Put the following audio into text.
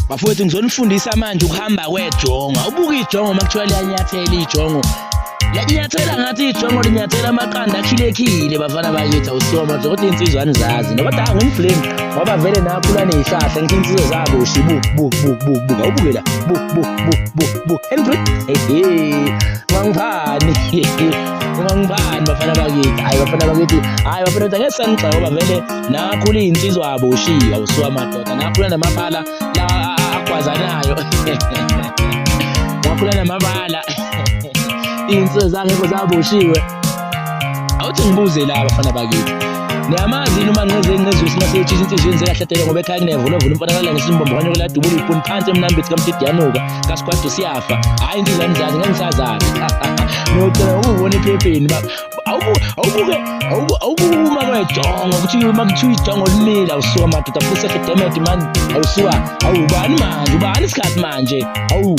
Bafowethu, ngizonifundisa manje ukuhamba kwejongo. Awubuke ijongo uma kuthiwa liyanyathela ijongo. Liyanyathela ngathi ijongo linyathela amaqanda akhilekhile, bafana bakithi. Awusuka manje, kodwa iy'nsizwa anizazi. Noba kodwa anginibhlemi ngoba vele nakhula ney'hlahla, ngithi iy'nsizwa zaboshi. Bu bu bu bu bu, awubuke la, bu bu bu bu bu, Henry, ehe, ungangiphani, ungangiphani, bafana bakithi. Hhayi bafana bakithi, hhayi bafana bakithi, angeke sanigxeka ngoba vele nakhula iy'nsizwa aboshiwe. Awusuka madoda, nakhula namabala la agwazanayo, nakhula namabala, iy'nsizwa zangekho zaboshiwe. Awuthi ngibuze la, bafana bakithi, niyamazi yini uManqeze enqezwe isimo seyitshisa insizwa yenze kahle dele, ngoba ekhaya kunevulovula umfana nesimbombo kanyoko ladubula ipuni phansi emnambithi kamdidiyanuka kasikwadu siyafa. Hhayi, insizwa nizazi, ngeke ngisazazi, ngiyocela ukubona ephepheni. Awubuke, awubuke uma kwejongo kuthi uma kuthiwa ijongo limile. Awusuka madoda, futhi sehle, dammit man. Awusuka, awubani manje, ubani isikhathi manje? Awu.